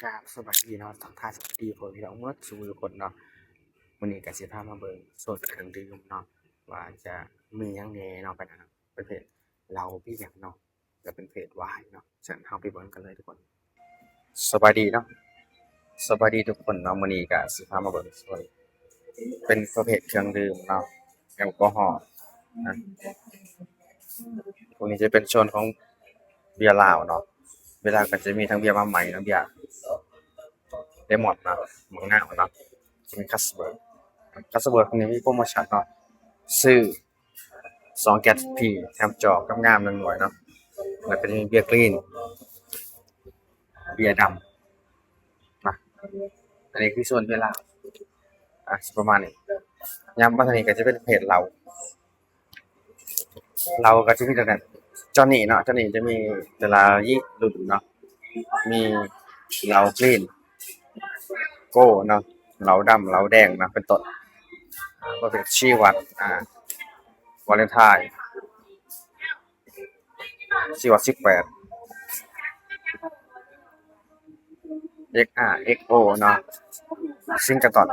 ກາບສະບາຍດີເນາະ ທັກທາຍສະບາຍດີພໍ່ແມ່ພີ່ນ້ອງໝົດສູ່ຜູ້ທຸກຄົນເນາະ. ມື້ນີ້ກະຊິພາມາເບິ່ງໂຊນເຄື່ອງດື່ມເນາະ ວ່າຈະມີຫຍັງແດ່ເນາະ ໄປນະ ປະເພດເຫຼົ້າເບຍເນາະ ແລະ ເປັນເພດວາຍເນາະ. ຊັ້ນເຮົາໄປເບິ່ງກັນເລີຍທຸກຄົນ. ສະບາຍດີເນາະ ສະບາຍດີທຸກຄົນເນາະ. ມື້ນີ້ກະຊິພາມາເບິ່ງໂຊນ ເປັນປະເພດເຄື່ອງດື່ມເນາະ ແອລກໍຮໍນະ. ພວກນີ້ຈະເປັນໂຊນຂອງເບຍລາວເນາະ. ເບຍລາວກະຈະມີທັງເບຍໝາກໄມ້ເນາະ ເບຍເລມອນເນາະ ໝາກນາວເນາະ. ຈະມີຄາສເບີກ ຄາສເບີກນີ້ມີໂປຣໂມຊັນເນາະ ຊື້ສອງແກັດຟຣີ ແຖມຈອງາມໆ ໜຶ່ງໜ່ວຍເນາະ. ແລ້ວກະຈະມີເບຍກຣີນ ເບຍດຳນະ. ອັນນີ້ຄືໂຊນເບຍລາວ ອາ ຊິປະມານນີ້. ຍາມມາທາງນີ້ກະຈະເປັນເພດເຫຼົ້າ ເຫຼົ້າກະຈະມີແຕ່ ຈອນນີ້ເນາະ ຈອນນີ້ຈະມີແຕ່ລະຍີ່ລຸ້ນເນາະ ມີເຫຼົ້າກຣີນ ໂກ້ເນາະ ເຫຼົ້າດຳ ເຫຼົ້າແດງເນາະ ເປັນຕົ້ນ. ອາ ປະເພດຊີວັດ ອາ ວາເລັນທາຍ ຊີວັດສິບແປດ ເອັກອາ ເອັກໂອເນາະ ຊິງກະຕອນ.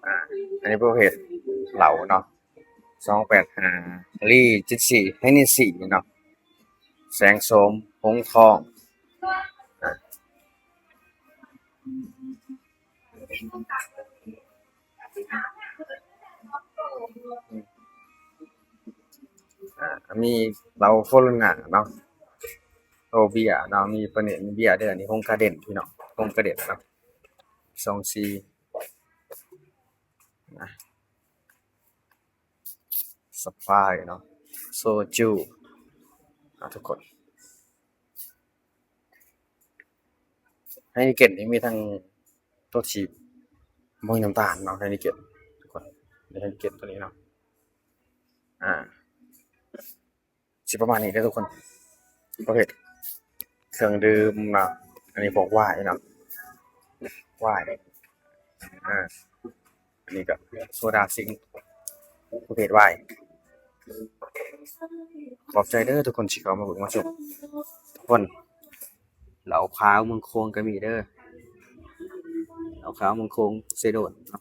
ອາ ອັນນີ້ປະເພດເຫຼົ້າເນາະ ສອງແປດຫ້າ ລີ ເຈັດສີ່ ເຮນເນຊີເນາະ ແສງໂສມ ຫົງທອງ. ອາ ອາ ມີເຫຼົ້າໂຄໂຣນາເນາະ ໂອເບຍເນາະ ມີປະເພດເບຍເດີ. ອັນນີ້ຫົງກາເດັນພີ່ນ້ອງ ຫົງກາເດັນເນາະ ສອງສີ່ ນະ ສະປາຍເນາະ ໂຊຈູ ອາ ທຸກຄົນ. ໄຮເນເກັນນີ້ມີທັງໂຕທີ່ບໍ່ມີນ້ຳຕານເນາະ ໄຮເນເກັນທຸກຄົນ. ໄຮເນເກັນໂຕນີ້ເນາະ ອາ ຊິປະມານນີ້ເດີທຸກຄົນ ປະເພດເຄື່ອງດື່ມເນາະ. ອັນນີ້ພວກວາຍເນາະ ວາຍ ອາ ອັນນີ້ກະໂຊດາຊິງ ປະເພດວາຍ. ຂອບໃຈເດີທຸກຄົນທີ່ເຂົ້າມາເບິ່ງມາຊົມທຸກຄົນ. ເຫຼົ້າຂາວເມືອງໂຂງກະມີເດີ ເຫຼົ້າຂາວເມືອງໂຂງເຊໂດນເນາະ.